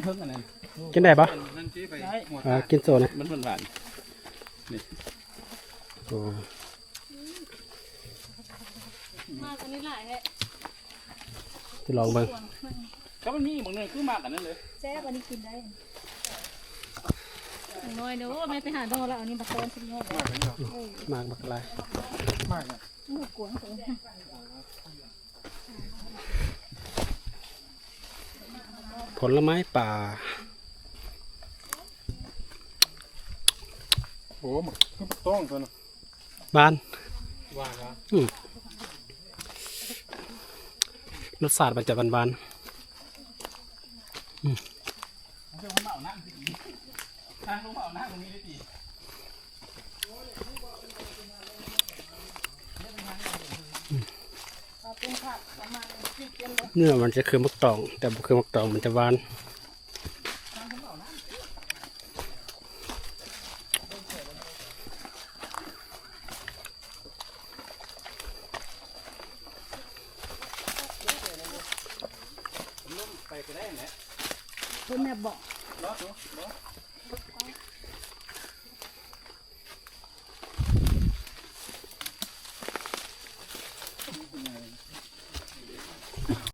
ເຄິ່ງອັນນັ້ນ ກິນໄດ້ບໍ່? ນັ້ນຊິໄປ ໄດ້ ຫົວ ເອີ ຕາ ກິນໂຊນະ ມັນຫວານໆ ນີ້ ໂອ້ ມາກອັນນີ້ຫຼາຍແທ້ ຈະລອງເບິ່ງ ກໍມັນມີບາງໜ່ວຍຄືມາກອັນນັ້ນເລີຍ ແຊບ ອັນນີ້ກິນໄດ້ ໜ້ອຍເດີ ແມ່ໄປຫາດອກແລ້ວ ອັນນີ້ບັກຕອນສຸດຍອດເລີຍ ມາກບັກຫຼາຍ ມາກ ໂອ້ ກວາງໂຕ ຜົນລະໄມ້ປ່າ ໂອ້ ມັນຄືບັກຕອງຕົວນັ້ນ ຫວານ ຫວານຫວານ ອືມ ລົດຊາດມັນຈະຫວານໆ ອືມ ເນື້ອມັນຈະຄືໝາກຕອງ ແຕ່ບໍ່ຄືໝາກຕອງ ມັນຈະຫວານ ໄປກໍໄດ້ແຫຼະ ເພິ່ນແມ່ນບໍ່? ບໍ່ ບໍ່